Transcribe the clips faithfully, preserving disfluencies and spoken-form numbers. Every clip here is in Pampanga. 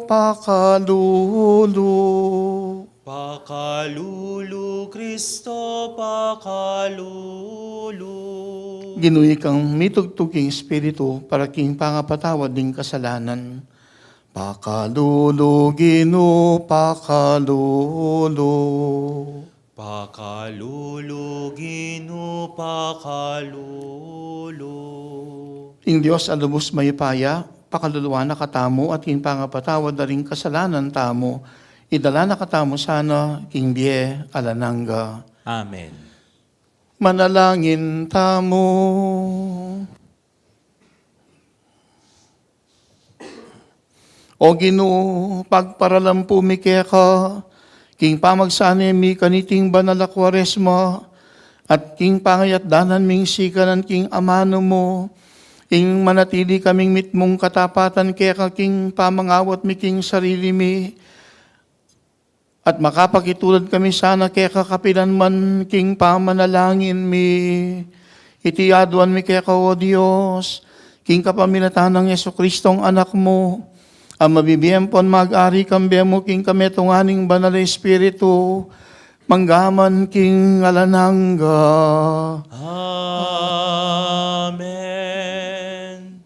pakalulu. Pakalulu, Kristo, pakalulu. Ginu, ikang mitugtug king Espiritu para king pangapatawad ding kasalanan. Pakalulu, Ginu, pakalulu. Pakalulu, Ginu, pakalulu. Ing Dios a lubus mayupaya, pakaluluan na katamu at king pangapatawad da ring kasalanan tamu, idala na katamu sana king bie alang angga. Amen. Manalangin tamu. O Ginu, pagparalampu mi keka, king pamagsane mi kaniting banal a Kuaresma, at king pangayatdanan ming sikanan king amanu mu, ing manatili kaming mitmung katapatan keka king pamangawat mi king sarili mi, at makapakitulad kami sana keka kapilan man king pamanalangin mi. Iti aduan mi keka, O Dios, king kapamilatan nang Jesucristong Anak mu, a mabibie ampon mag-ari kambe mu king kametungan ning Banal a Espiritu, mangga man king alang angga. Amen.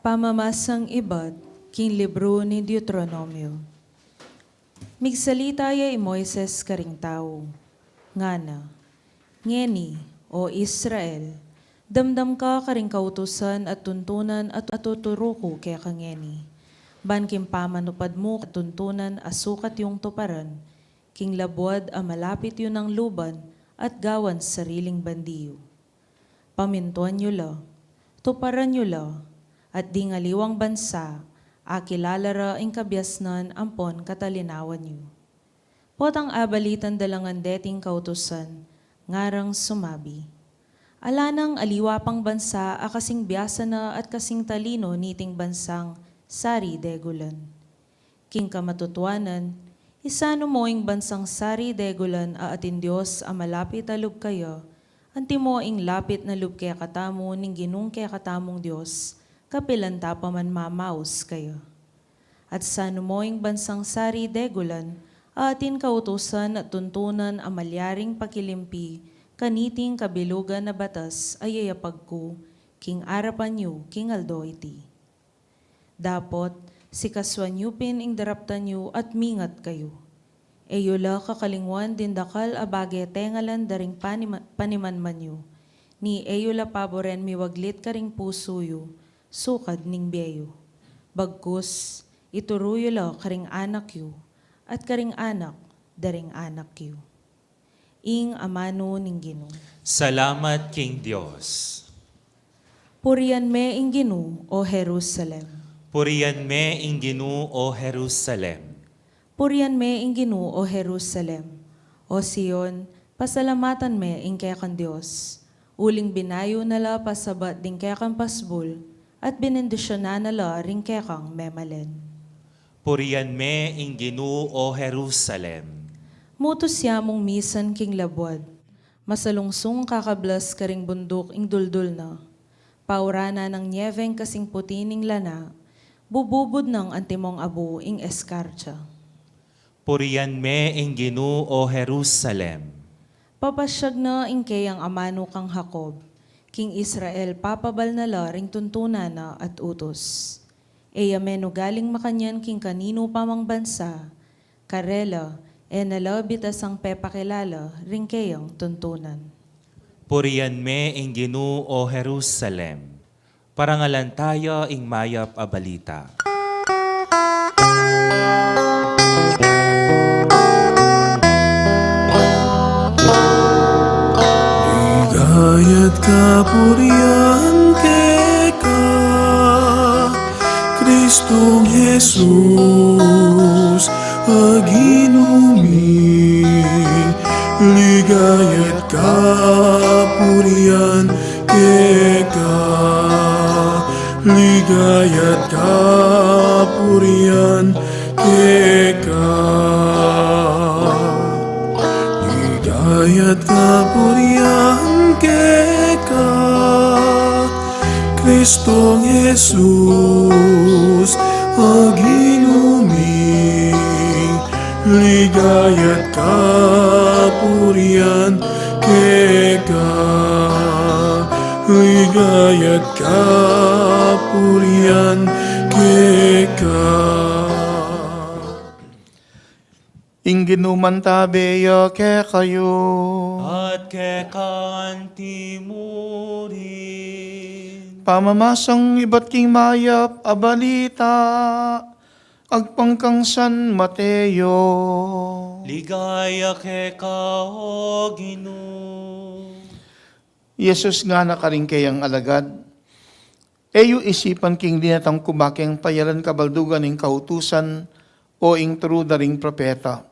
Pamamasang ibat king libru ning Deuteronomio. Migsalita ya i Moises karing tau, ngana: Ngeni, O Israel, damdam ka karing kautusan at tuntunan a tuturu ku keka ngeni, ban king pamanupad mu karing tuntunan a sukat yung tuparan, king labuad a malapit yu nang luban at gawan sariling bandi yu. Pamintuan yu la, tuparan yu la, at ding aliwang bansa, akilala ra ing kabiasnan ampon katalinawan yu. Potang abalitan da la ngan deting kautusan, ngarang sumabi: Ala nang aliwa pang bansa a kasing biasa na at kasing talino niting bansang sari degulan. King kamatutuanan, isanu mo ing bansang sari degulan a atin Dios a malapit a lub kaya, antimo ing lapit na lub kekatamu ning Ginung kekatamung Dios, kapilan ta pa man mamaus kaya. At sanu mo ing bansang sari degulan a atin kautusan at tuntunan a malyaring pakilimpi kaniting kabilugan a batas a yayapag ku king arapan yu king aldo iti. Dapot, sikasuan yu pin ing daraptan yu at mingat kayu. E yu la kakalingwan ding dakal a bage tengalan da ring panima-, panimanman yu, ni e yu la paboren miwaglit karing pusu yu, sukad ning bie yu. Bagkus, ituru yu la karing anak yu, at karing anak da ring anak yu. Ing amanu ning Ginu. Salamat king Dios. Purian me ing Ginu, O Jerusalem. Purian me ing Ginu, O Jerusalem. Purian me ing Ginu, O Jerusalem. O Sion, pasalamatan me ing kekang Dios. Uling binayu na la pasabat ding kekang pasbul, at benendisyunan na la ring kekang memalen. Purian me ing Ginu, O Jerusalem. Mutus ya mung misan king labuad. Masalungsung kakablas karing bunduk ing duldul na. Pauranan nang niebeng kasing puti ning lana, bububud nang antimong abu ing eskartsa. Purian me ing Ginu, O Jerusalem. Papasyag na ing keyang amanu kang Jacob, king Israel papabal na la ring tuntunan na at utus. E ya menugaling makanyan king kaninu pa mang bansa, karela e na la bitasang pepakilala ring keyang tuntunan. Purian me ing Ginu, O Jerusalem. Parangalan taya ing mayap a balita. Ligaya't kapurian keka, Kristong Jesus, a Ginu mi. Ligaya't kapurian keka, ligaya't kapurian keka. Ligaya't kapurian keka, Kristong Jesus, O Ginu mi, ligaya't kapurian keka, ligaya't kapurian keka. Ing Ginu mantabe ya kekayu. At keka antimurin. Pamamasang ibat king mayap a balita agpang kang San Mateo. Ligaya keka, O Ginu. Jesus ngana karing kayang alagad, e yu isipan king dinatang ku ba keng payalan kabaldugan ning kautusan o ing turu da ring propeta.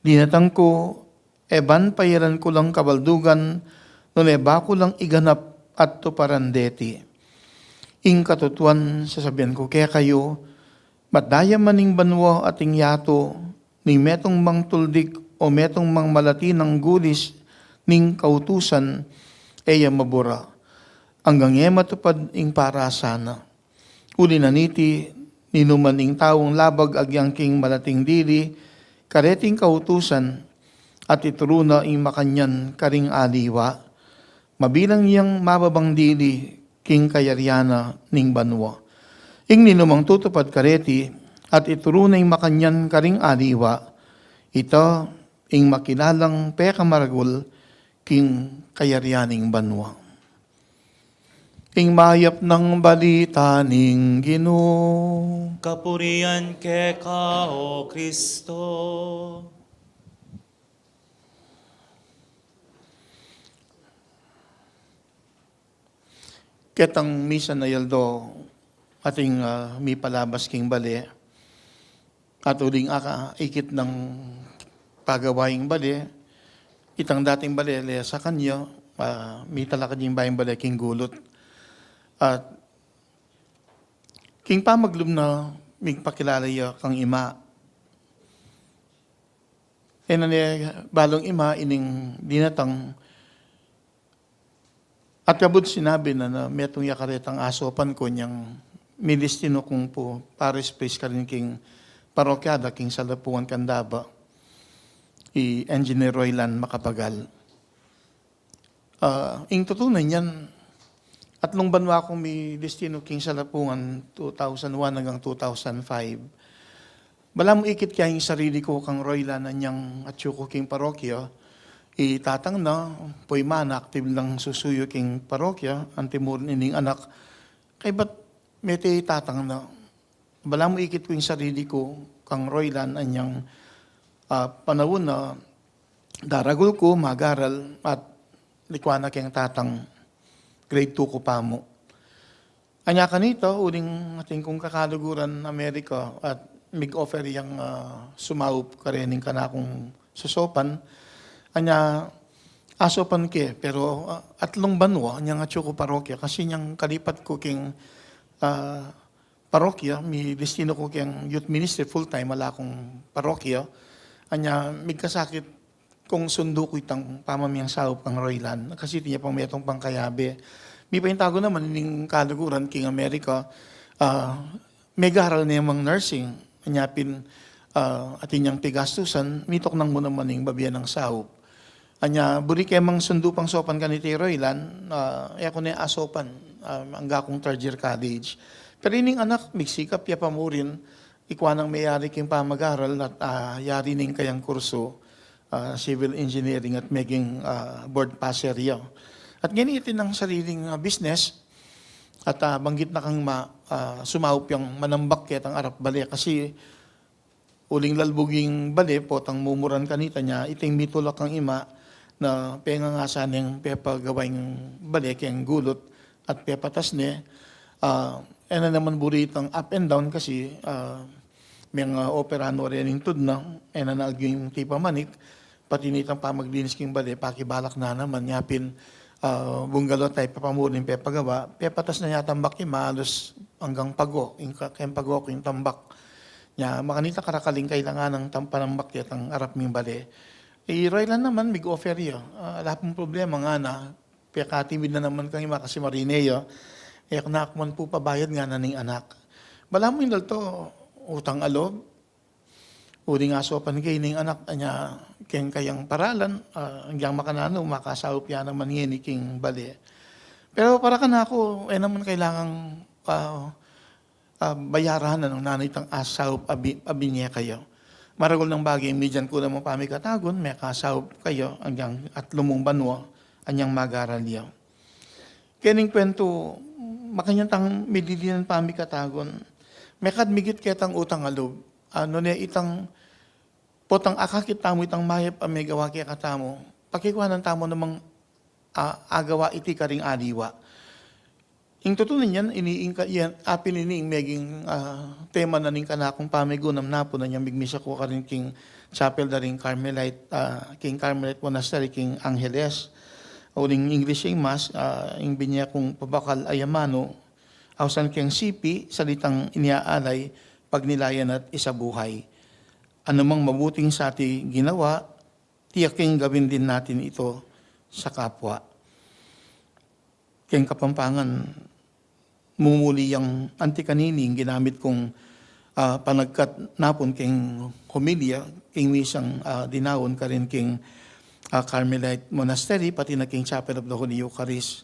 Dinatang ku, e ban payalan ku lang kabaldugan, nune ba ku lang iganap at tuparan deti. Ing katutuan, sasabian ku kekayu, matdaya man ing banua at ing yatu, ning metung mang tuldik o metung mang malati nang gulis ning kautusan, e ya mabura, anggang e matupad ing parasa na. Uli na niti, ninuman ing taung labag agyang king malating dili kareting kautusan, at ituru na ing makanyan karing aliwa, mabilang yang mababang dili king kayarian na ning banua. Ing ninumang tutupad kareti at ituru na ing makanyan karing aliwa, ita ing makilalang pekamaragul king kayarian ning banua. Ing mayap nang balita ning Ginu. Kapurian keka, O Kristo. Ketang misa na aldo atin, ah, mipalabas king bale. At uling aka ikit nang pagawa ing bale, itang dating bale, le, sakanya, ah, mitalakad ing bayung bale king gulut. At king pamaglum na migpakilala ya kang ima. E na ne balung ima ining dinatang. At kabud sinabi na, na metung ya karetang asopan ku, inyang midistinu kung pu parish priest karin king parokya da king Salapungan Candaba, i Engineer Roylan Macapagal. Ah, ing tutu na niyan, atlung banua kung midistinu king Salapungan, two thousand one anggang two thousand five. Balamu ikit ke ing sarili ku kang Roylan, anyang atyu ku king parokya, i tatang na, puy man, active lang susuyu king parokya, antimurin ining anak, kaybat mete i tatang na. Balamu ikit ku ing sarili ku kang Roylan, anyang, ah, panaun na daragul ku, magaral, at likwan na keng tatang, grade two ku pa mu. Anya kanita, uling atin kung kakaluguran Amerika at mig-offer yang, ah, sumaup karening kanakung sosopan. Anya, asopan ke, pero, ah, atlung banua, anyang atyu ku parokya, kasi inyang kalipat ku king, ah, parokya, midistinu ku keng youth ministry full time, ala kung parokya. Anya, migkasakit kung sundu ku itang pamamiyang saup kang Roylan, kasi atin ya pang metung pang kayabe. Mipaintagu naman ining kaluguran king Amerika, ah, megaral ne mang nursing, anya pin, ah, atin yang pigastusan, mituknang mu naman ing babie nang saup. Anya, buri ke mang sundu pang sopan kanita i Roylan, ah, e ku ne asopan, ah, angga kung third year college. Pero ining anak, migsikap ya pa mu rin, ikwa nang meyari king pamagaral at, ah, yari ning kayang kursu, ah, civil engineering at meging, ah, board passer ya. At ngeni atin nang sariling, ah, business at, ah, banggit na kang ma-, ah, sumaup yang manambak ketang arap bale kasi uling lalbug ing bale, potang mumuran kanita nya, iting mitulak kang ima na pengangasa neng pepagawa ing bale keng gulut at pepatas ne, ah, e na naman buri itang up and down kasi, ah, meng, ah, opera no rening tud na, e na naging tipa manik, pati nitang pamaglinis king bale, pakibalak na naman, nya pin, ah, bungalo tayo, papamurin pepagawa, pepatas na nya tambak ima, alus anggang pago, ing ka-, keng pago ku ing tambak. Nya, makanita karakal ing kailangan nang tam-, panambak ya tang arap ming bale. I Roylan naman, mig-offer ya. Ah, ala pung problema ngana, pekatimid na naman kang ima kasi marine ya. E ku na ku man pu pabayad ngana ning anak. Balamu ing dalto, utang a lub. Uling asopan ke ining anak, anya keng kayang paralan, ah, agyang makananu, makasaup ya naman ngeni king bale. Pero para kanaku, e naman kailangang, ah, ah, bayaranan nung nanu itang asaup a bi-, a binye kayu. Maragul nang bage, midyan ku namang pamikatagun, mekasaup kayu, agyang atlu mung banua, anyang magaral yu. Kening kwentu, makanyan tang mididinan pamikatagun. Mekad migit ketang utang a lub. Nune itang potang akakit tamu itang mayap a megawa kekatamu, pakikuanan tamu namang, ah, agawa iti karing aliwa. Ing tutunan yan, ini ing ka-, yan, apin ini ing meging, ah, tema na ning kanakung pamigunam napun anyang migmisa ku karin king chapel da ring Carmelite, ah, king Carmelite Monastery king Angeles. Uling English ing Mass, ah, ing binye kung pabakal a amanu, ausan keng sipi, salitang iniaalay, pagnilayan at isabuhay. Anumang mabuting sa ating ginawa, tiyak ing gawin din natin ito sa kapwa. Keng Kapampangan, mumuli yang anti kanini ing ginamit kung, ah, panagkat napun keng homilya, keng misang, ah, dinaun karin keng, ah, Carmelite Monastery, pati na keng Chapel of the Holy Eucharist.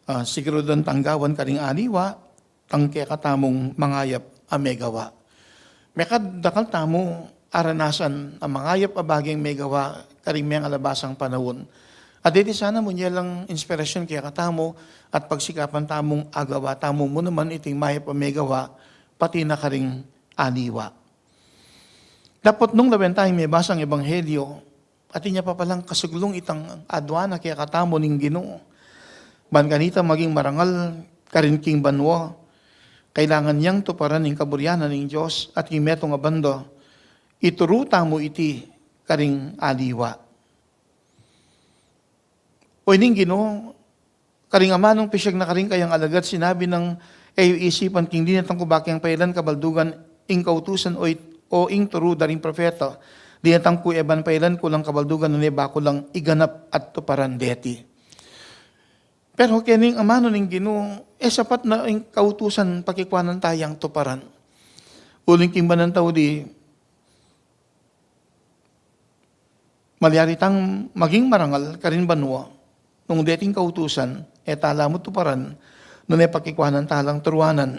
Ah, siguraduan tang gawan karing aliwa, tang kekatamung mangayap a megawa. Mekad dakal tamu aranasan a mangayap a bageng megawa karing mengalabasang panaun. At deti sana munye lang inspirasyon kekatamu at pagsikapan tamung agawa tamu mu naman iting mayap a megawa pati na karing aliwa. Dapot nung lawen tayang mebasang ebanghelyo, atin ya pa palang kasuglung itang adua na kekatamu ning Ginu. Ban kanita maging marangal karin king banua, kailangan yang tuparan ing kaburian na ning Dios at king metung a banda, ituru tamu iti karing aliwa. O ining Ginu, karing amanung pisyag na karing kayang alagad, sinabi nang, e yu isipan king dinatang ku bakeng pailan kabaldugan ing kautusan o it-, o ing turu da ring propeta. Dinatang ku e ban pailan kulang kabaldugan, nune ba ku lang iganap at tuparan deti. Pero kening amanu ning Ginu, e sapat na ing kautusan pakikuanan tayang tuparan. Uling king banantau di, malyari tang maging marangal karin banua, nung deting kautusan, e tala mu tuparan, nune pakikuanan talang turuanan,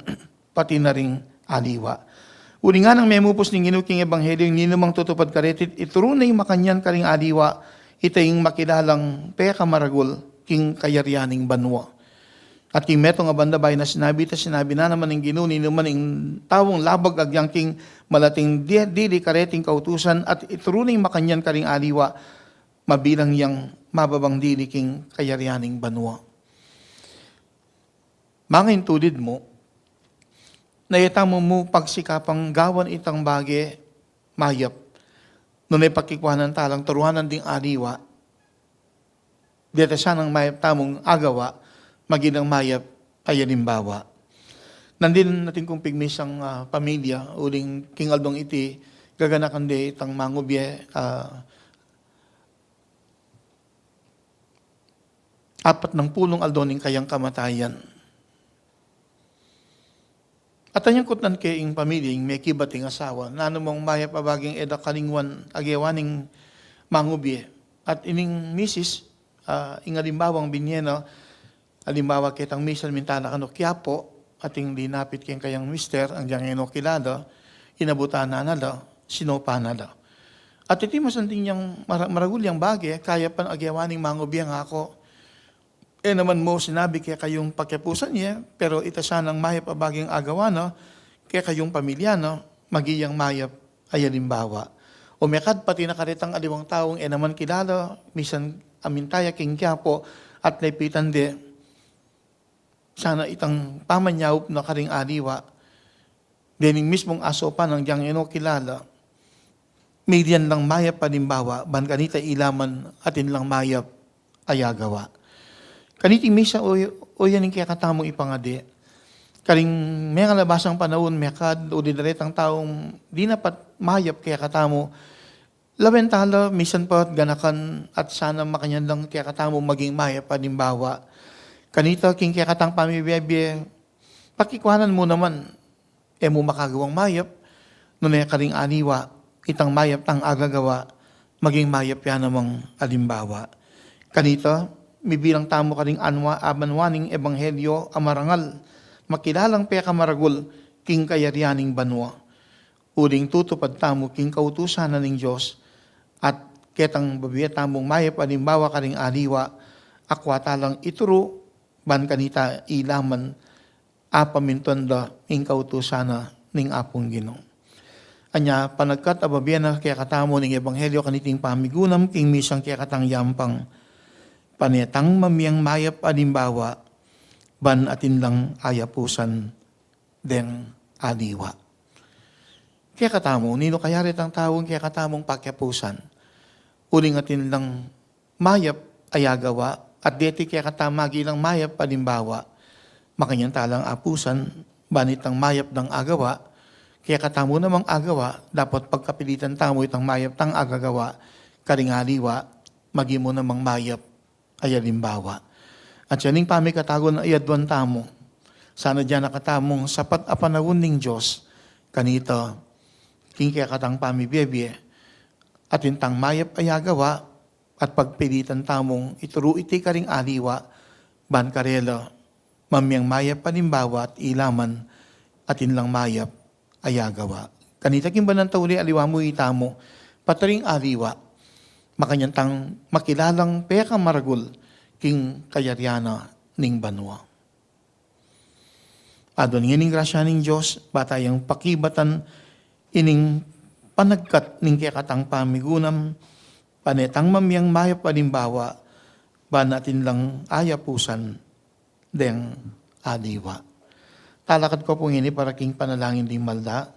pati na ring aliwa. Uli nganang memupus ning Ginu king ebanghelyo, ing ninumang tutupad kareti, ituru ne ing makanyan karing aliwa, ita ing makilalang pekamaragul king kayarian ning banua. At king metung a banda bayu na sinabi ita, sinabi na naman ning Ginu, ninuman ing taung labag agyang king malating di-, dili kareting kautusan at ituru ne ing makanyan karing aliwa, mabilang yang mababang dili king kayarian ning banua. Manga intulid mu, na e tamu mu pagsikapang gawan itang bage mayap, nune pakikuanan talang turuanan ding aliwa, deta sanang mayap tamung agawa, maging mayap a alimbawa. Nandin atin kung pigmisang, ah, pamilya, uling king aldong iti, gaganakan de itang mangubie, ah, apat nang pulung aldo ning kayang kamatayan. At anyang kutnan ke ing pamilya, ing mekibat ing asawa, nanu mang mayap a baging e da kalingwan a gewa ning mangubie. At ining misis, ah, ing alimbawang binye na, alimbawa ketang misan minta na kanu Quiapo, ating linapit keng kayang mister, agyang e no kilala, inabutan na na la, sinopa na la. At iti masanting yang mara-, maragul yang bage, kaya pan a gewa ning mangubie ngako, e naman mu sinabi kekayung pakiapusan ye, pero ita sanang mayap a baging agawa na, kekayung pamilya na, maging mayap a alimbawa. O mekad pati na karetang aliwang taung e naman kilala, misan a minta ya king Quiapo at lepitan de, sana itang pamanyaup na karing aliwa, dening mismung asopan agyang e no kilala, mirian lang mayap a alimbawa, ban kanita ila man atin lang mayap a agawa. Kaniti misa o, o yan ing kekatamung ipangadi. Karing mengalabasang panaun, mekad o didaretang taung di na pat mayap kekatamu, lawen tala, misan pat ganakan at sana makanyan lang kekatamu maging mayap a alimbawa. Kanita king kekatang pamibie-bie, pakikuanan mu naman e mu makagawang mayap, nune karing aliwa, itang mayap tang agagawa, maging mayap ya namang alimbawa. Kanita, mibilang tamu karing anwa, abanwa ning ebanghelyo a marangal, makilalang pekamaragul king kayarian ning banua. Uling tutupad tamu king kautusan na ning Dios, at ketang babie tamung mayap alimbawa karing aliwa, akwa ta lang ituru, ban kanita ilaman, apamintuan da ing kautusan na ning Apung Ginu. Anya, panagkat a babie na kekatamu ning ebanghelyo kaniting pamigunam king misang kekatang yampang, pane tang mamiang mayap alimbawa, ban atin lang ayapusan deng aliwa. Kekatamu, ninu kaya retang taung kekatamung pakiapusan? Uling atin lang mayap a agawa, at deti kekatamu magilang mayap alimbawa, makanyan ta lang apusan, ban itang mayap dang agawa, kekatamu namang agawa, dapat pagkapilitan tamu itang mayap tang agagawa, karing aliwa, maging mu namang mayap a alimbawa. At siya ning pamikatagun a aduan tamu, sana dinan na katamung sapat a panaun ning Dios, kanita, king kekatang pamibie-bie, atin tang mayap a agawa, at pagpilitan tamung ituru iti karing aliwa, ban karela, mamiang mayap alimbawa at ilaman, atin lang mayap a agawa. Kanita king banal a tauli, aliwa mu itamu, pati ring aliwa, makanyan tang makilalang pekamaragul king kayarian na ning banua. Aduan ngening grasya ning Dios, ba tayang pakibatan ining panagkat ning kekatang pamigunam, pane tang mamiang mayap alimbawa, ban atin lang ayapusan deng aliwa. Talakad ko pu ngeni para king panalangin ding malda.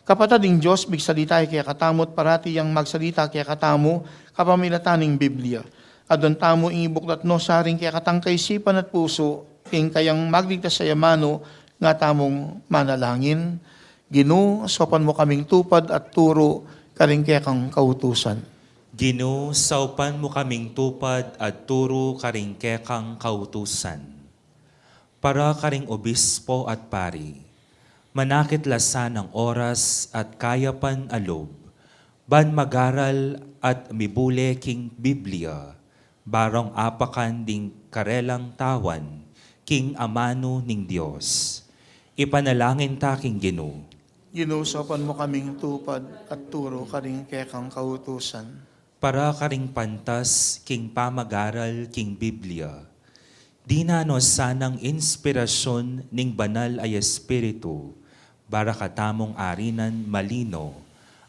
Kapatad, ing Dios migsalita ya kekatamu at parati yang magsalita kekatamu kapamilatan ning Biblia. Aduan tamu ing ibuklat no sa ring kekatang kaisipan at pusu, ing kayang magligtas a amanu, nga tamung manalangin. Ginu, saupan mu kaming tupad at turu karing kekang kautusan. Ginu, saupan mu kaming tupad at turu karing kekang kautusan. Para karing obispo at pari, manakit la sanang oras at kayapan a lub, ban magaral at mibule king Biblia, barong apakan ding karelang tawan king amanu ning Dios. Ipanalangin ta king Ginu. Ginu, saupan mu kaming tupad at turu karing kekang kautusan. Para karing pantas king pamagaral king Biblia, dinan no sanang inspirasyun ning Banal a Espiritu, para katamung arinan malino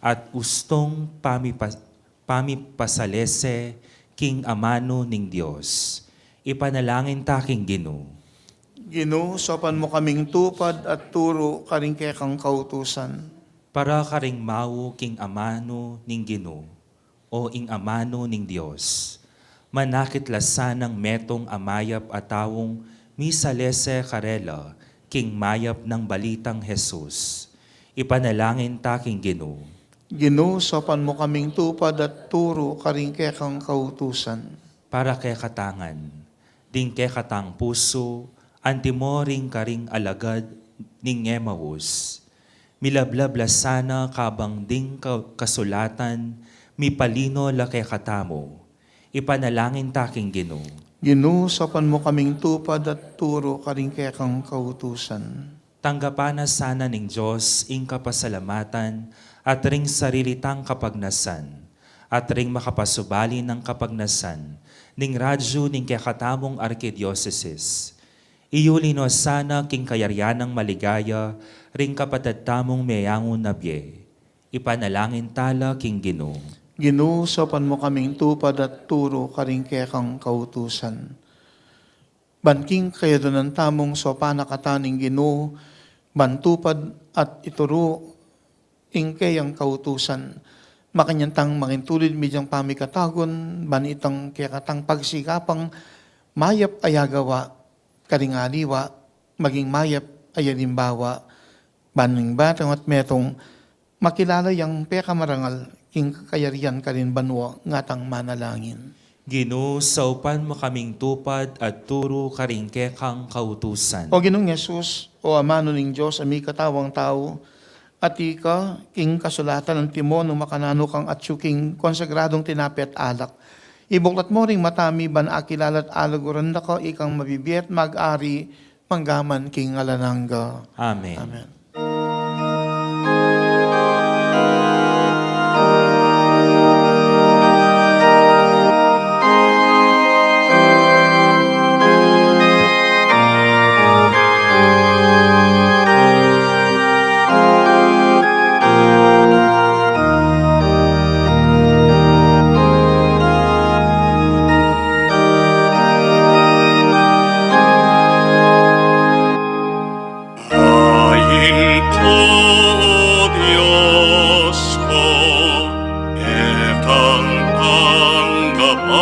at ustung pamipa-, pamipasalese king amanu ning Dios. Ipanalangin ta king Ginu. Ginu, saupan mu kaming tupad at turu karing kekang kautusan. Para karing mau king amanu ning Ginu, o ing amanu ning Dios, manakit la sanang metung a mayap a taung misalese karela king mayap nang balitang Jesus. Ipanalangin ta king Ginu. Ginu, saupan mu kaming tupad at turu karing kekang kautusan. Para kekatang ngan, ding kekatang pusu, antimo ring karing alagad ning Emaus, milablab la sana kabang ding ka-, kasulatan mipalino la kekatamu. Ipanalangin ta king Ginu. Ginu, saupan mu kaming tupad at turu karing kekang kautusan. Tanggapan na sana ning Dios ing kapasalamatan at ring sarili tang kapagnasan, at ring makapasubali nang kapagnasan ning radyu ning kekatamung arkidiosesis. Iyuli no sana king kayarian nang maligaya ring kapatad tamung meyangu na bie. Ipanalangin ta la king Ginu. Ginu, saupan mu kaming tupad at turu karing kekang kautusan. Ban king kayaduanan tamung saupan na kata ning Ginu, ban tupad at ituru ing keyang kautusan. Makanyan tang mangintulid medyang pamikatagun, ban itang kekatang pagsikapang mayap a agawa karing aliwa, maging mayap a alimbawa, ban ning batang at metung makilala yang pekamarangal king kayarian karin banua. Ngatang manalangin. Ginu, saupan mu kaming tupad at turu karing kekang kautusan. O Ginung Jesus, O amanu ning Dios a mikatawang tau, at ika, king kasulatan, antimo nung makananu kang atsu king konsagradung tinape at alak, ibuklat mu ring mata mi ban akilala at alaguran da ka ikang mabibie at mag-ari manggaman king alang angga. Amen. Amen. Ain ko, Dios ko, e kang tanggapan.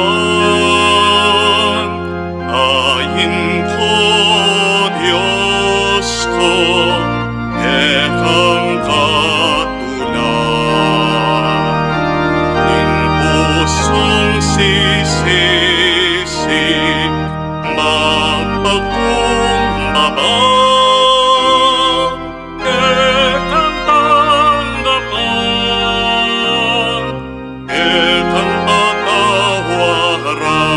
Ain ko, Dios ko, e kang katulan. Ning pusung sisisi, magpakumbaba, e kang tanggapan, e kang patawaran.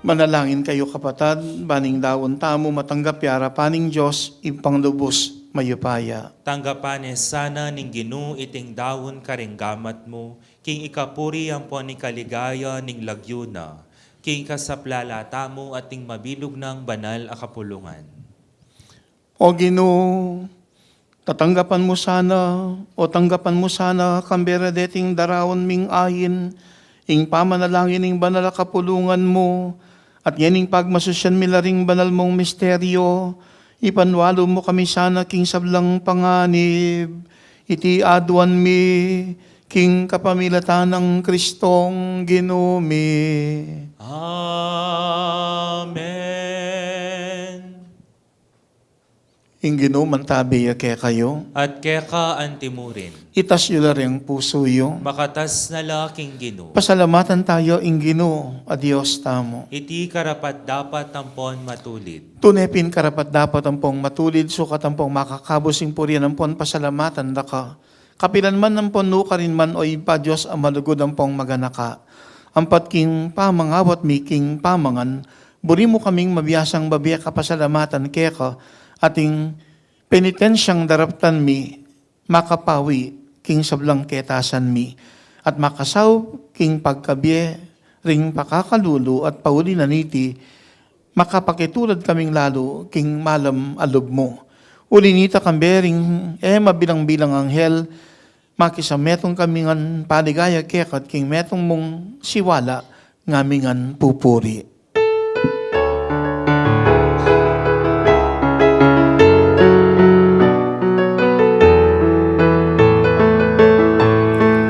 Manalangin kayu, kapatad, ban ing daun tamu matanggap ya arapan ning Dios, Ibpang lubus mayupaya. Tanggapan ne sana ning Ginu iting daun karing gamat mu, king ikapuri ampon ikaligaya ning lagyu na, king ikasaplala tamu at ning mabilug nang banal a kapulungan. O Ginu, tatanggapan mu sana, o tanggapan mu sana, kambe ra deting daraun ming ain, ing pamanalangin ning banal a kapulungan mu, at ngening pagmasusyan mi la ring banal mung misteryo, ipanwalu mu kami sana king sablang panganib. Iti aduan mi king kapamilatan nang Kristong Ginu mi. Amen. Ing Ginu mantabi ya kekayu. At keka antimurin. Itas yu la ring pusu yu. Makatas na la king Ginu. Pasalamatan tamu ing Ginu a Dios tamu. Iti karapat-dapat ampon matulid. Tune pin karapat-dapat ampong matulid, sukat ampong makakabus ing purian ampon pasalamatan da ka. Kapilan man ampon nukarin man, o Ibpa Dios a malugud ampong maganaka. Ampat king pamangawat mi king pamangan, buri mu kaming mabiasang babie kapasalamatan keka, at ing penitensyang daraptan mi, makapawi king sablang ketasan mi, at makasaup king pagkabie ring pakakalulu, at pauli na niti, makapakitulad kaming lalu king malam a lub mu. Uli nita, kambe ring e mabilang-bilang anghel, makisametung kami ngan paligaya keka, at king metung mung siwala ngami ngan pupuri.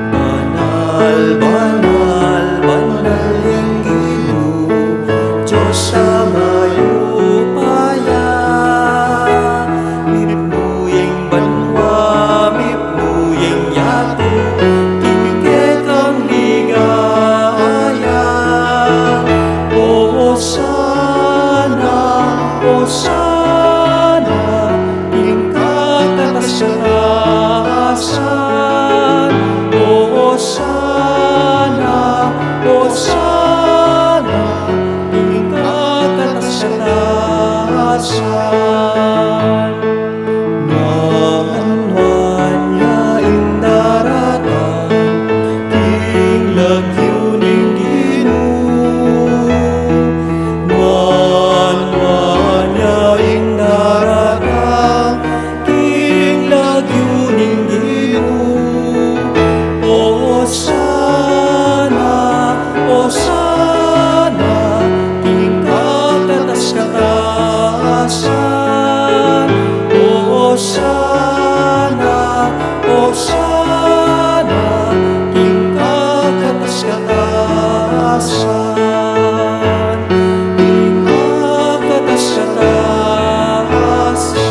Banal, banal, banal ing Ginu, Dios a mayupaya. Mipnu ya ing banua, mipnu ya ing yatu, king kekang ligaya. Osana, Osana, king kakatas-katasan. Osana, Osana, king kakatas-katasan. Nuan, nuan ya ing daratang king lagyu ning Ginu. Nuan, nuan ya ing daratang king lagyu ning Ginu. Osana, Osana, king kakatas-katasan. Osana, Osana, king kakatas-katasan. King kakatas-katasan.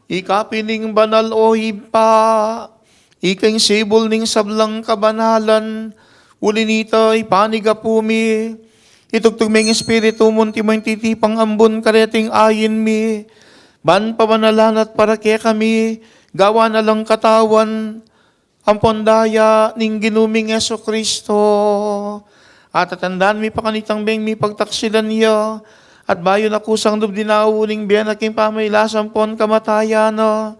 Ika pin ing banal, o Ibpa, ika ing sibul ning sablang kabanalan, Uli nita, ipanigapu mi, itugtug me ing Espiritu mu, anti mo ing titipang ambun kareting ain mi, ban pabanalan at para kekami, gawan na lang katawan ampon daya ning Ginu ming Jesucristo. At atandan mi pa kanitang beng mipagtaksilan ya, at bayu na kusang dubdinaw ning bie na king pamagkasakit ampon kamatayan na,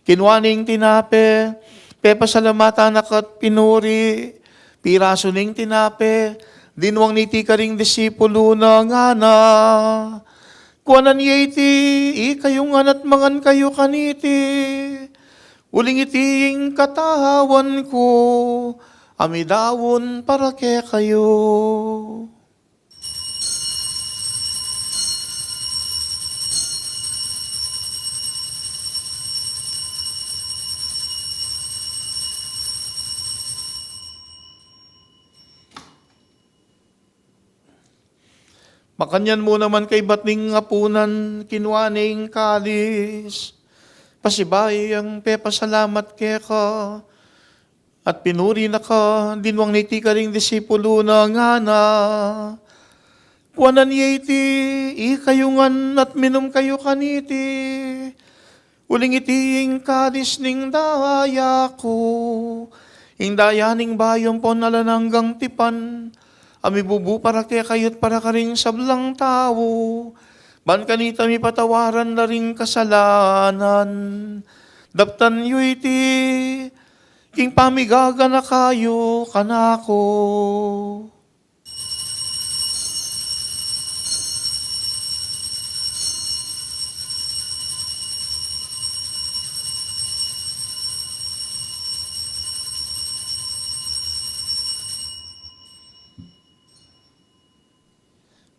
kinua ne ing tinape, pepasalamatan na ka't pinuri, pirasu ne ing tinape, dinwang ne iti karing disipulu na, ngana: Kuanan ye iti ikayu ngan at mangan kayu kaniti, uling iti ing katawan ku a midaun para kekayu. Makanyan mu naman kaybat ning apunan, kinua ne ing kalis, pasibayu yang pepasalamat keka, at pinuri na ka, dinwang ne iti karing disipulu na, ngana: Kuanan ye iti ikayu ngan at minum kayu kaniti, uling iti ing kalis ning daya ku, ing daya ning bayu ampon alang anggang tipan, a mibubu para kekayu't para karing sablang tau, ban kanita mipatawaran la ring kasalanan. Daptan yu iti king pamigaganaka yu kanaku.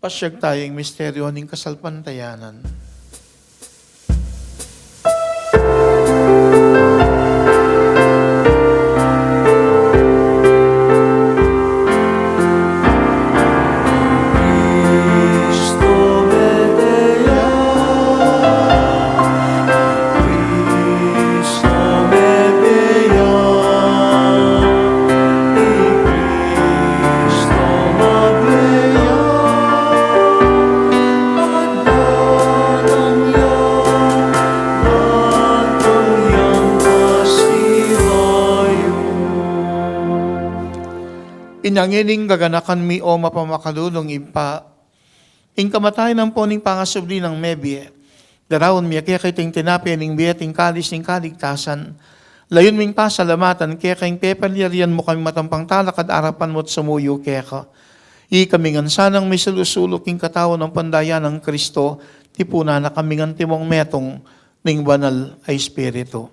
Pasiag taya ing misteryu ning kasalpantayanan. Inya ngening gaganakan mi, o mapamakalulung Ibpa, ing kamatayan ampon ing pangasubli nang mebie, daraun mi keka iting tinape ning bie at ing kalis ning kaligtasan. Layun ming pasalamatan keka ing pepalyarian mu kami matampang talakad arapan mu at sumuyu keka. Ikami ngan sanang misulu-sulu king katawan ampon daya nang Kristo, tipunan na kami ngan timong metung ning Banal a Espiritu.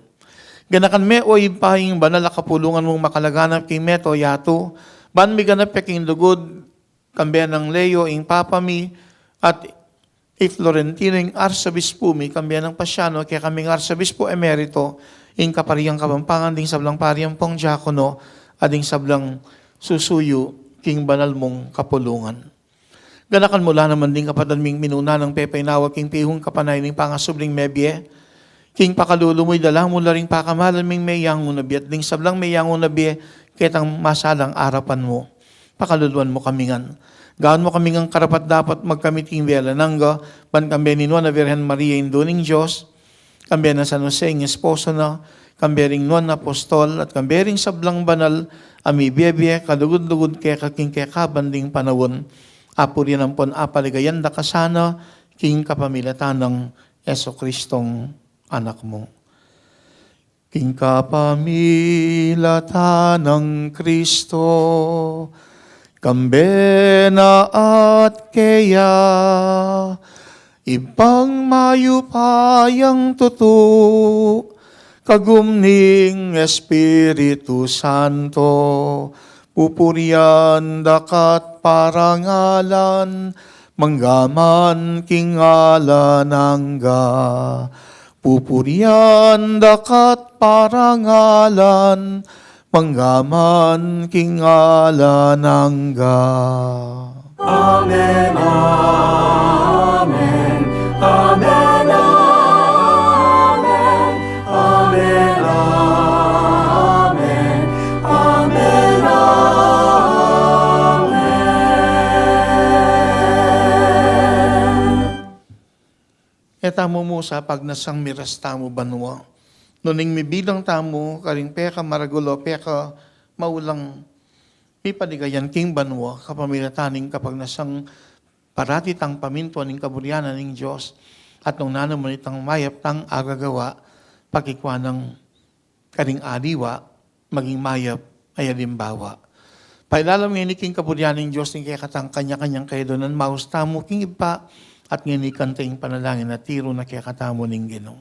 Ganakan me, o Ibpa, ing banal a kapulungan mung makalaganap king mabilug a yatu, ban miganap ya king lugud, kambe nang Leo ing Papa mi, at i Florentino ing Arsobispu mi, kambe nang Pasiano, kekaming Arsobispu Emerito, ing Kaparian Kapampangan, ding sablang pari ampong diakono, at ding sablang susuyu king banal mung kapulungan. Ganakan mu la naman ding kapatad ming minuna nang pepainawa king pihung kapanayan ning pangasubling mebie. King pakalulu mu, idala mu la ring pakamalan ming meyangu na bie at ding sablang meyangu na bie ketang masalang arapan mu. Pakaluluan mu kami ngan. Gawan mu kami ngan karapat-dapat magkamit king bie alang angga, ban kambe ning Nuan a Virgen Maria, Indu ning Dios, kambe nang San Jose ing esposo na, kambe ring nuan a apostol, at kambe ring sablang banal a mibie-bie kalugud-lugud keka king kekaban ding panaun, apurian ampon apaligayan da ka sana king kapamilatan nang Jesucristong Anak mu. King kapamilatan nang Kristo, kambe na at keya, Ibpang mayupayang tutu, kagum ning Espiritu Santo, pupurian da ka't parangalan, manggaman king alang angga. Pupurian da ka't parangalan, manggaman king alang angga. Amen, amen, amen, amen, amen, amen, amen, amen. Keta mu mu sa pagnasang miras tamu banua. Nuning mibilang tamu karing pekamaragul o pekamaulang mipaligayan king banua, kapamilatan ning kapagnasang parati tang pamintuan ing kaburian ning Dios, at nung nanu man itang mayap tang agagawa, pakikua nang karing aliwa, maging mayap a alimbawa. Pailalam ngeni king kaburian ning Dios ning kekatang kanya-kanyang kaidunan, maus tamu king Ibpa, at ngeni kanita ing panalangin a tiru na kekatamu ning Ginu.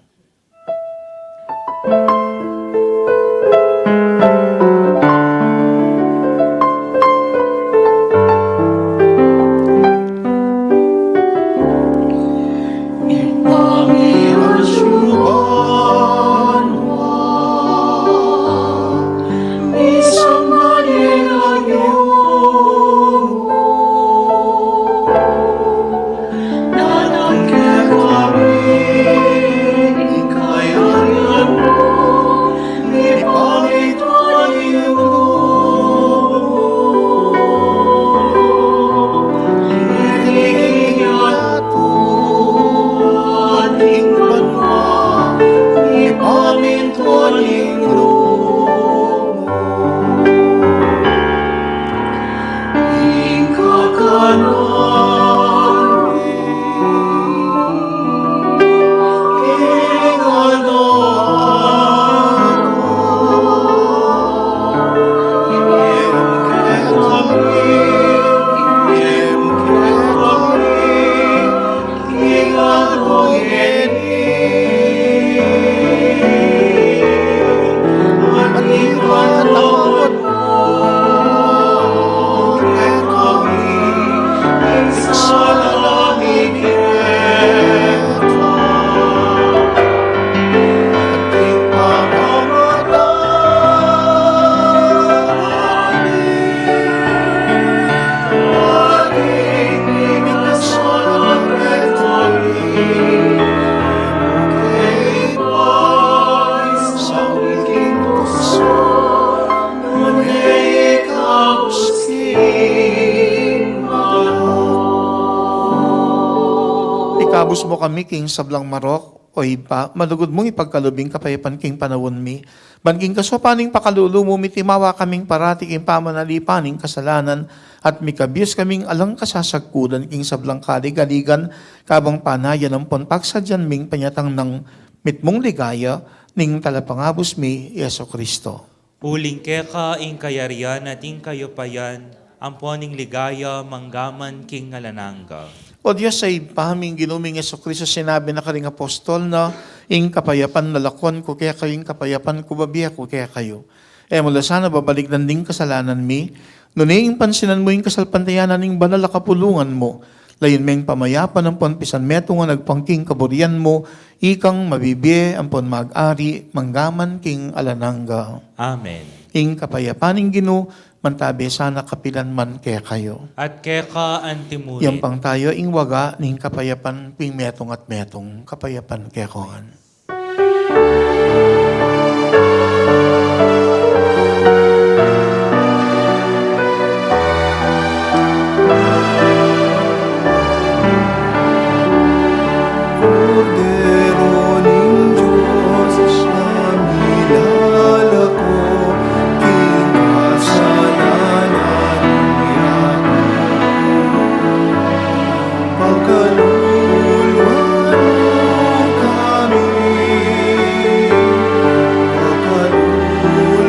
Ikabus mu kami king sablang marok, O Ibpa, malugud mung ipagkalub ing kapayapan king panaun mi. Ban king kasaupan ning pakalulu mu, mitimawa kaming parati king pamanalipan ning kasalanan, at mikabus kaming alang kasasagkulan king sablang kaligaligan, kabang panayan ampon pagsadyan ming panyatang nang mitmung ligaya ning Talapangabus mi, Jesu Kristo. Uling keka ing kayarian at ing kayupayan, ampon ing ligaya manggaman king alang angga. O Dios a Ibpa ming, Ginu ming Jesu Kristo, sinabi na karing apostol na, "Ing kapayapan lalakwan ku kekayu, ing kapayapan ku bibie ku kekayu." E mu la sana babalikdan ding kasalanan mi, nune ing pansinan mu ing kasalpantayanan ning banal a kapulungan mu, layun meng pamayapan ampon pisanmetungan agpang king kaburian mu, ikang mabibie ampon mag-ari manggaman king alang angga. Amen. Ing kapayapan ning Ginu mantabe sana kapilan man kekayu. At keka antimurin. Yampang tayu ing waga ning kapayapan king metung at metung. Kapayapan kekongan. Kordero ning Dios, a milalako king kasalanan ning yatu. Pakaluluan mu kami, pakaluluan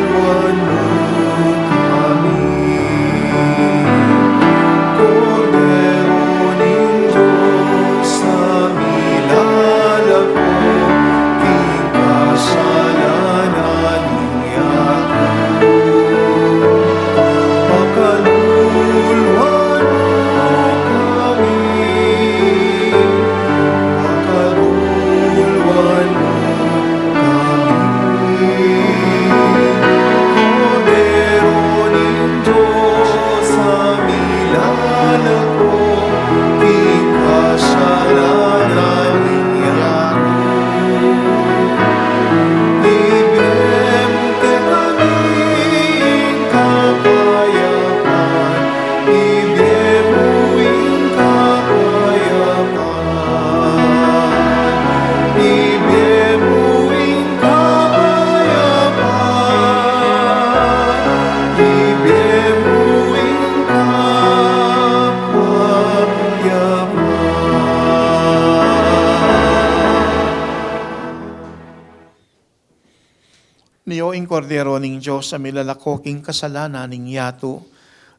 Nio ing Kordero ning Dios a milalako king kasalanan ning yatu.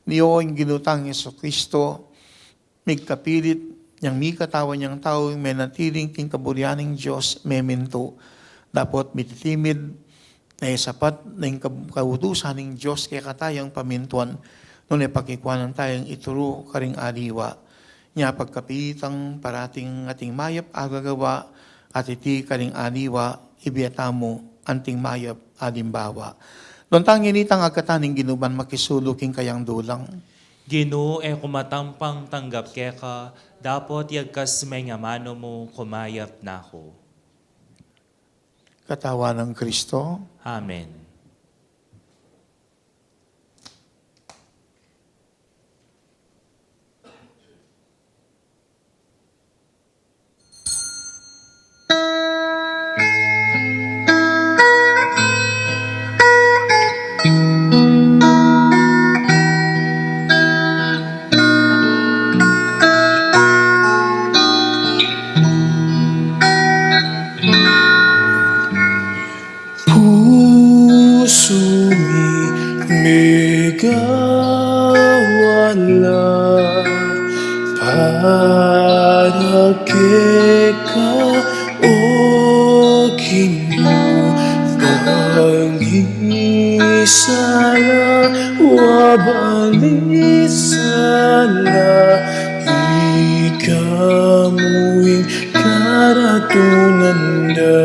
Nio ing Ginu tang Jesucristo, migkapilit, yang mikatawan yang tau, ing menatili king kaburian ning Dios, memintu. Dapot mititimid, na e sapat na ing kab-, kautusan ning Dios kekatayang pamintuan, nune pakikuanan tayang ituru karing aliwa. Nya pagkapitang parating ating mayap a gagawa, at iti karing aliwa, ibie tamu anting mayap a alimbawa. Donta ngeni itang agkatan ning Ginu ban makisulu king kayang dulang. Ginu, e ku matampang tanggap keka, dapot yagkas me ing amanu mu, kumayap na ku. Katawan nang Kristo. Amen. Pusu mi megawala para keka, o Ginu, balisala, wa balisala, ika mu ing karatunan da.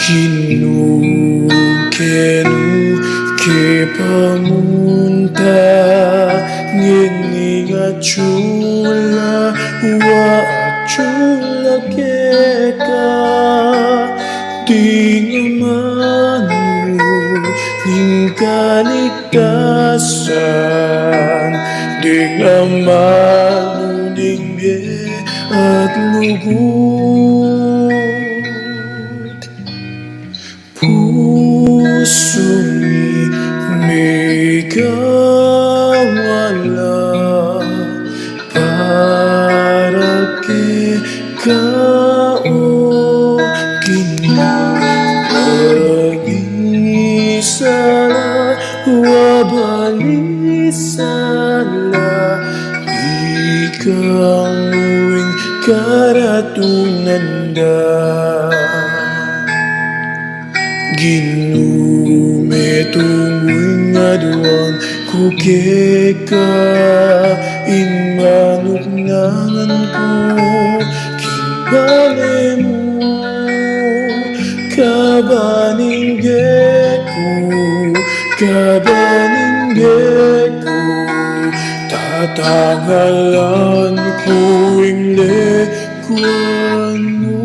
Ginu, kenu ke pamunta, ngening atyu la, wa atyu la keka, ding amanu ning kalig tasan, ding amanu ning bie at lugud. Pusu mi megawala para keka, o Ginu, balisala, wa balisala, ika mu ing karatunan da. Ginu, metung ing aduan ku keka, ing manuknangan ku king bale mu, kaban ing bie ku, kaban ing bie ku, tatanggalan ku ing lekuan mu.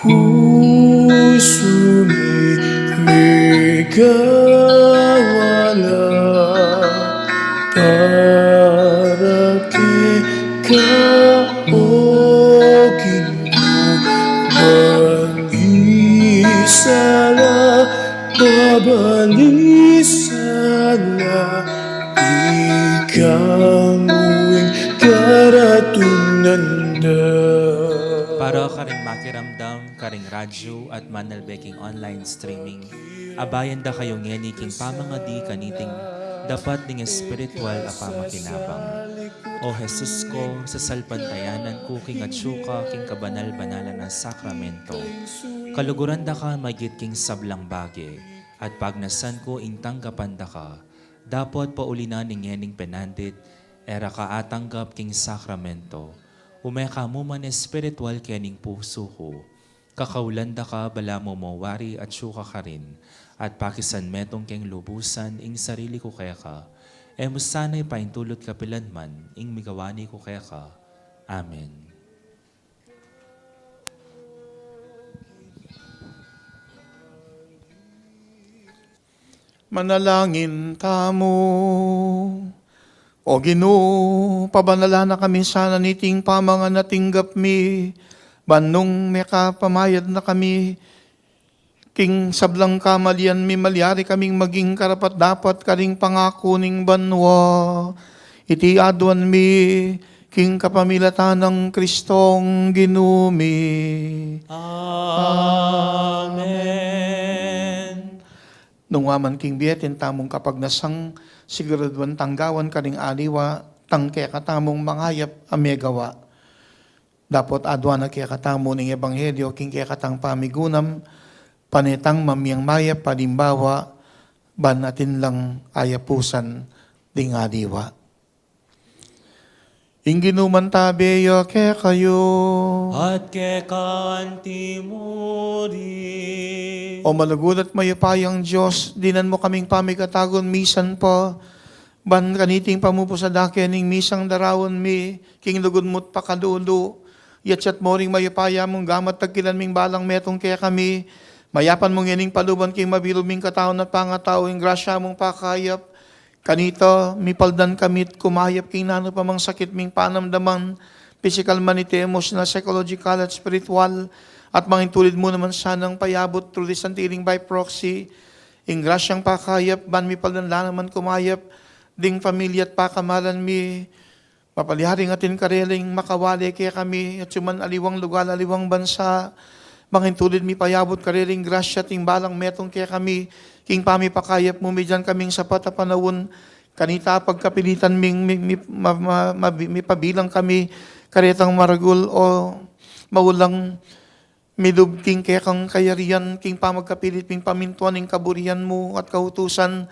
Pusu mi megawala para keka, o Ginu, balisala, wa balisala, ika mu ing karatunan da. Para karing makiramdam karing radyu at manalbe king online streaming, abayan da kayu ngeni king pamangadi kaniting dapat ning espiritual a pamakinabang. O Jesus ko, sasalpantayanan ku king atyu ka king kabanal-banalan a sakramento. Kaluguran da ka maigit king sablang bage, at pagnasan ku ing tanggapan da ka, dapot pauli na ning ngening penandit, e ra ka atanggap king sakramento. Ume ka mu man espiritual kening pusu ku. Kakaulan da ka balamu mo wari atyu ka karin, at pakisan metung keng lubusan ing sarili ku keka. E mu sana ipaintulut kapilan man ing migawani ku keka. Amen. Manalangin tamu. O Ginu, pabanalan na kami sana niting pamangan a tinggap mi, ban nung mekapamayad na kami king sablang kamalian mi, malyari kaming maging karapat-dapat karing pangaku ning banua. Iti aduan mi King kapamilatan nang Kristong Ginu mi. Amen. Nung wa man king bie atin tamung kapagnasang, siguraduan tang gawan karing aliwa, tang kekatamung mangayap a megawa. Dapot aduan na kekatamu ning ebanghelyo king kekatang pamigunam, pane tang mamiang mayap alimbawa, ban atin lang ayapusan ding aliwa. Ing Ginu mantabe ya kekayu. At keka antimu rin. O malugud at mayupayang Dios, dinan mu kaming pamikatagun misan pa, ban kaniting pamupusad ake ning misang daraun mi, king lugud mu't pakalulu, yatsat mu ring mayupaya mung gamat tagkilan ming balang metung kekami, mayapan mu ngening paluban king mabilug ming katawan at pangatau ing grasya mung pakayap, kanita, mipaldan kami't kumayap king nanu pa mang sakit ming panamdaman, pisikal man iti, emosyonal, psychological, at spiritual, at mangintulid mu naman sanang payabut through the santiling by proxy, ing grasyang pakayap, ban mipaldan la naman kumayap, ding pamilya at pakamalan mi, mapalyaring atin kareling makawali kekami, at suman aliwang lugal, aliwang bansa, mangintulid mipayabut kareling grasya at ing balang metung kekami, king pamipakayap mu, migyan kaming sapat a panaun, kanita pagkapilitan ming mi, mi, ma, ma, ma, mipabilang kami karetang maragul o maulang, midub king kekang kayarian, king pamagkapilit ming pamintuan ing kaburian mu at kautusan,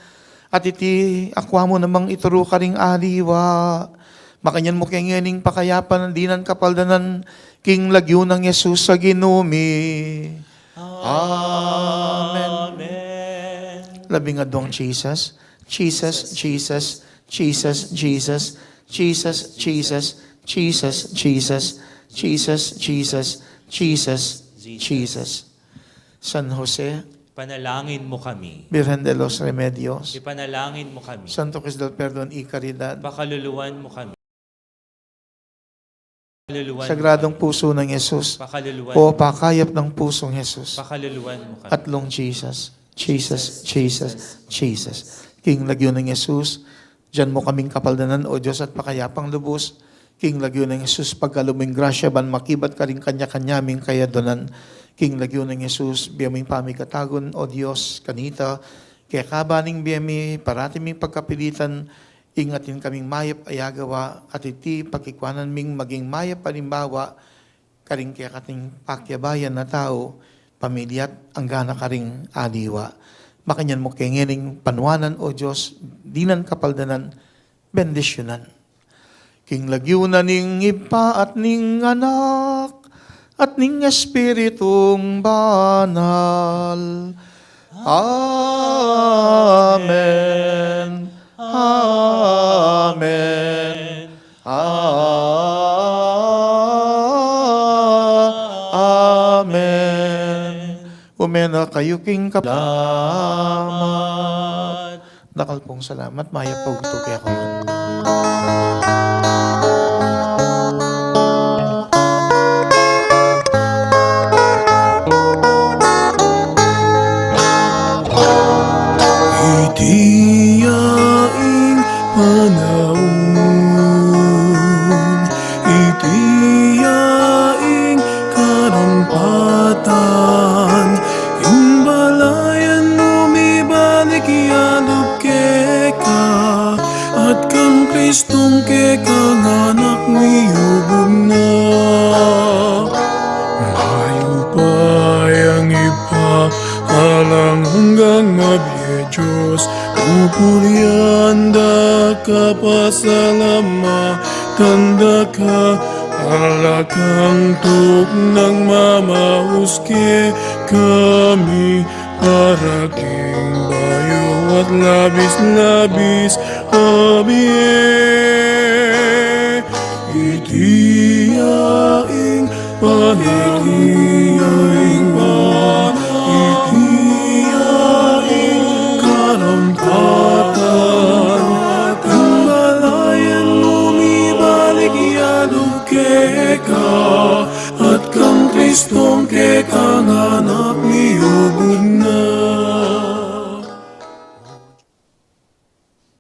at iti akua mu namang ituru karing aliwa. Makanyan mu ke ngening pakayapan, dinan kapaldanan, king lagyu nang Jesus a Ginu mi. Amen. Amen. Labing aduang Jesus. Jesus, Jesus, Jesus, Jesus, Jesus, Jesus, Jesus, Jesus, Jesus, Jesus, Jesus, Jesus. San Jose, ipanalangin mo kami. Birhen de los Remedios, ipanalangin mo kami. Santo Cristo del Perdon y Caridad, pakaluluan mo kami. Pakaluluan mo kami. Sagradong Puso ng Jesus, pakaluluan mo kami. O pakayap ng pusong Jesus, pakaluluan mo kami. At Lung Jesus, Jesus, Jesus, Jesus. King lagyu nang Jesus, dinan mu kaming kapaldanan, O Dios, at pakayapang lubus. King lagyu nang Jesus, pagkalub mu ing grasya ban makibat karing kanya-kanya ming kayadunan. King lagyu nang Jesus, bie mu ing pamikatagun, O Dios, kanita, keka ban ing bie mi parati ming pagkapilitan, ing atin kaming mayap a agawa, at iti pakikuanan ming maging mayap a alimbawa karing kekating pakiabayan a tau, pamilya at anggana karing aliwa. Makanyan mu ke ngening panuanan, O Dios, dinan kapaldanan, bendisyunan. King lagyu na ning Ibpa at ning Anak at ning Espiritung Banal. Amen. Amen. A-, amen. Ume na kayu king kap-, salamat. Dakal pung salamat, mayap a bugtung kekongan. Iti ya ing panaun, iti ya ing karampatan, ing balayan mu mibalik ya lub keka, at kang Kristong kekang Anak miyubug na. Mayupayang Ibpa, alang anggang mabie Dios, pupurian da ka, pasalamatan da ka, ala kang tuknang mamaus kekami, para king bayu at labis-labis a bie. Iti ya ing panaun, iti ya ing karampatan, ing balayan mu mibalik ya lub keka, at kang Kristong ke